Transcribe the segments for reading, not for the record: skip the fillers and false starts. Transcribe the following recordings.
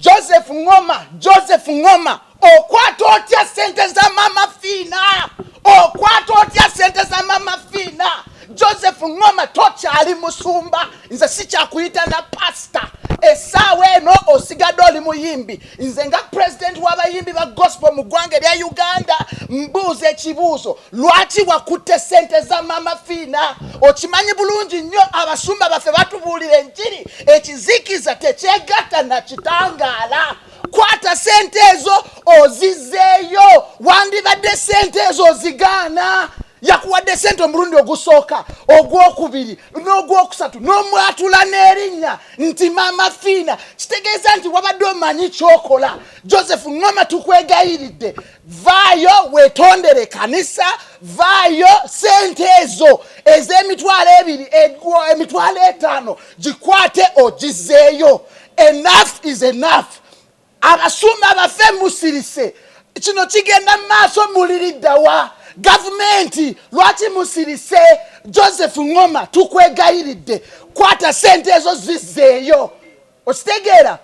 Joseph Ngoma, Joseph Ngoma, okwata otya sente za Mama Fiina? Okwata otya sente za Mama Fiina? Joseph Ngoma, tokyali musumba, nze sikyakuyita na pasita. Essaawa eno osigadde oli muyimbi. Nze nga pulezidenti w'abayimbi ba gospel mu ggwanga erya Uganda mbuuza ekibuuzo, lwaki wakutte sente za Mama Fiina? Okimanyi bulungi nnyo abasumba baffe batubuulira enjiri, ekizikiza tekyegatta na kitangaala. Kwata sente ezo ozizzeeyo. Wandibadde sente ezo ozigaana. Yakuwadde sente omulundi ogusooka, ogwokubiri n'ogwokusatu, n'omwatula n'erinnya nti Mama Fiina, kitegeeza nti wabadde omanyi kyokola. Joseph Ngoma, tukwegayiridde, vaayo wetondere kanisa, vaayo sente ezo ez'emitwalo 2, 500,000, gikwate ogizeeyo. Enough is enough. Abasumba baffe musirise, kino kigenda mu maaso, muliriddawa? Gavumenti, lwaki musirise? Joseph Ngoma, tukwegayiridde, kwata sente ezo zizzeeyo. Okitegeera?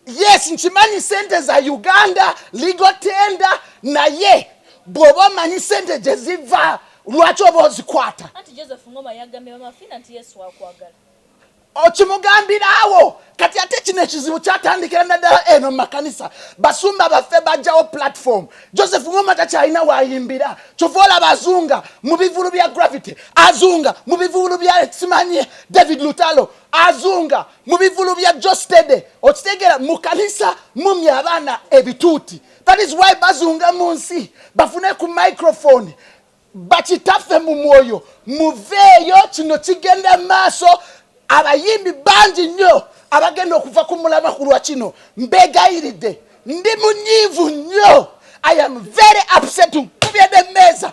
Yes, nkimanyi sente za Uganda legal tender, naye bw'oba omanyi sente gye ziva, lwaki oba ozikwata? Anti Joseph Ngoma yagambye Mama Fina nti Yesu akwagala. Okimugambiraawo kati. Ate kino ekizibu kyatandikira naddala eno mu makanisa. Basumba baffe bajjawo platform, Joseph Ngoma takyalina wayimbira. Kyova olaba azunga mu bivulu bya Gravity, azunga mu bivulu bya simanyi David Lutalo, azunga mu bivulu bya Jostede. Okitegeera? Mu kanisa mumya abaana ebituuti. That is why bazunga mu nsi bafune ku microphone. Bakitaffe mu mwoyo, muveeyo, kino kigenda maaso. Abayimbi bangi nnyo abagenda okuva ku mulama ku lwa kino. Mbegayiridde, ndi munyiivu nnyo, I am very upset, nkubye nemmeeza.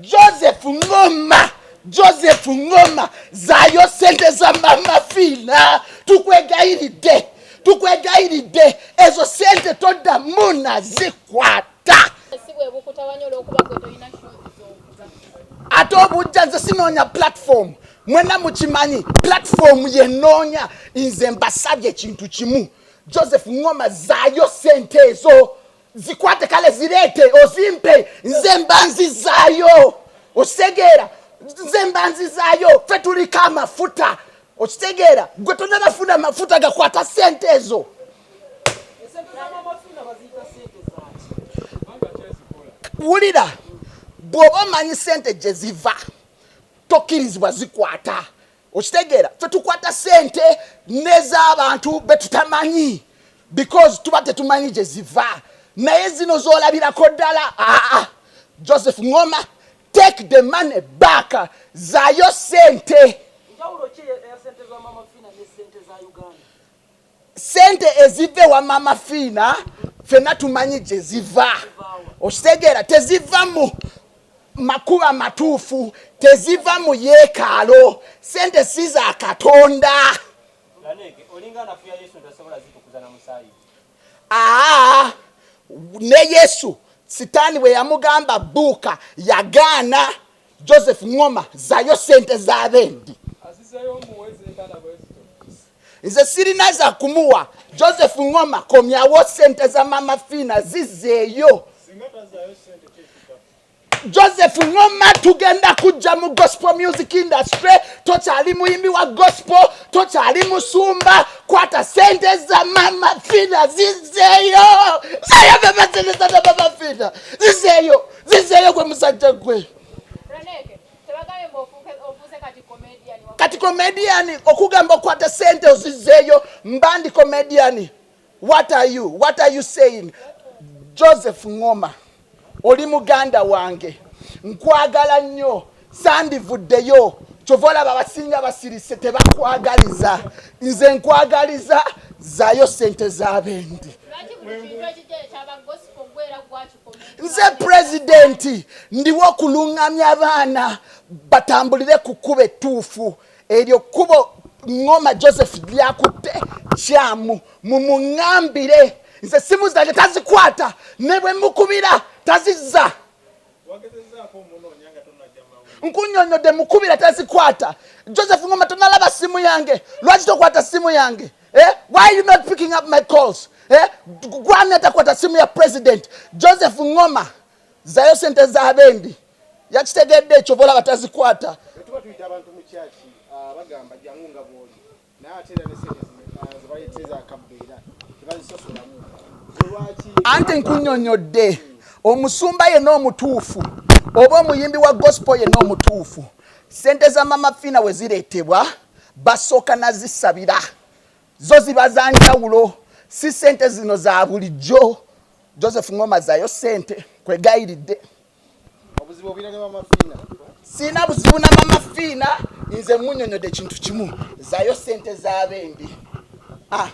Joseph Ngoma, Joseph Ngoma, zaayo sente za Mama Fiina. Tukwegayiridde, tukwegayiridde, ezo sente toddamu nazikwata. Si bwe bukutawanya olw'okuba gwe tolina shows z'okuba? Ate obujja, nze sinoonya platform, mwenna mukimanyi platform yenoonya. Nze mbasabye ekintu kimu, Joseph Ngoma, zaayo sente ezo, zikwate, kale zireete ozimpe, nze mba nzizaayo. Okitegeera? Nze mba nzizaayo, ffe tuliko amafuta. Okitegeera? Gwe tonabafuna amafuta gakwata sente ezo. Esente za Mama Fina baziyita sente zaki? Wulira, bw'oba omanyi sente gye ziva, tokkirizibwa zikwata. Okitegeera? Ffe tukwata sente n'ez'abantu betutamanyi because tuba tetumanyi gye ziva, naye zino z'olabirako ddala. Aa, Joseph Ngoma, take the money back, zaayo sente. Njawulo ki eya sente za Mama Fina ne sente za Uganda? Sente eziva ewa Mama Fiina ffenna tumanyi gye ziva. Okitegeera? Teziva mu makuba matuufu, teziva mu yeekaalo, sente si za Katonda. Laneke, olinga anafuya Yesu ntasobola zitukuza na musaayi. Aa, ne Yesu Sitaani bwe yamugamba buuka, yagaana. Joseph Ngoma, zayo sente z'abendi. Azizeyo omuwe zenkana bwe zito. Nze sirina za kumuwa. Joseph Ngoma, komyawo sente za Mama Fiina, zizzeeyo. Singa tazaayo sente, kyekika? Joseph Ngoma, tugenda kujja mu gospel music industry. Tokyali muyimbi wa gospel, tokyali musumba. Kwata sente za Mama Fina, zizzeeyo, zayo mama, sente za Mama Fina zizzeeyo, zizzeeyo. Gwe musajja gwe. Raneke, tebagambye mbu ofuuse kati comedian? Kati comedian okugamba okwata sente ozizzeeyo, mba ndi comedian? What are you saying? Joseph Ngoma, oli muganda wange, nkwagala nnyo, sandivuddeyo. Kyova olaba abasinga basirise, tebakwagaliza. Nze nkwagaliza, zaayo sente z'abendi. Lwaki buli kintu ekijja ekyaba gospel gwera gwakikomentinga? Nze pulezidenti, ndiwo okuluŋŋamya abaana batambulire ku kkubo ettuufu. Eryo kkubo Ngoma Joseph lyakutte kyamu, mumuŋŋambire. Nze simu zange tazikwata, ne bwe mukubira tazizza. Wagezezaako omunoonya nga tonajja mawulire? Nkunyonyodde, mukubira tazikwata. Joseph Ngoma, tonalaba simu yange? Lwaki tokwata simu yange, eh? Why are you not picking up my calls? Eh, gwani atakwata simu ya president? Joseph Ngoma, zayo sente z'abendi. Yakitegedde ekyo, bola batazikwata. Tuba tuyita abantu mu kyaki, bagamba jangu nga bwoli, naye ate era ne sente zebaleeteza akabbeera tebazisasulamu. Lwaki? Anti nkunnyonnyodde, omusumba yenna omutuufu oba omuyimbi wa gospel yenna omutuufu, sente za Mama Fiina we zireetebwa basooka nazisabira. Zo ziba za njawulo, si sente zino za bulijjo. Joseph Ngoma, zayo sente, kwegayiridde. Obuzibu obira ne Mama Fiina? Siina buzibu na Mama Fiina. Nze munyonyodde ekintu kimu, zayo sente z'abendi. Ah.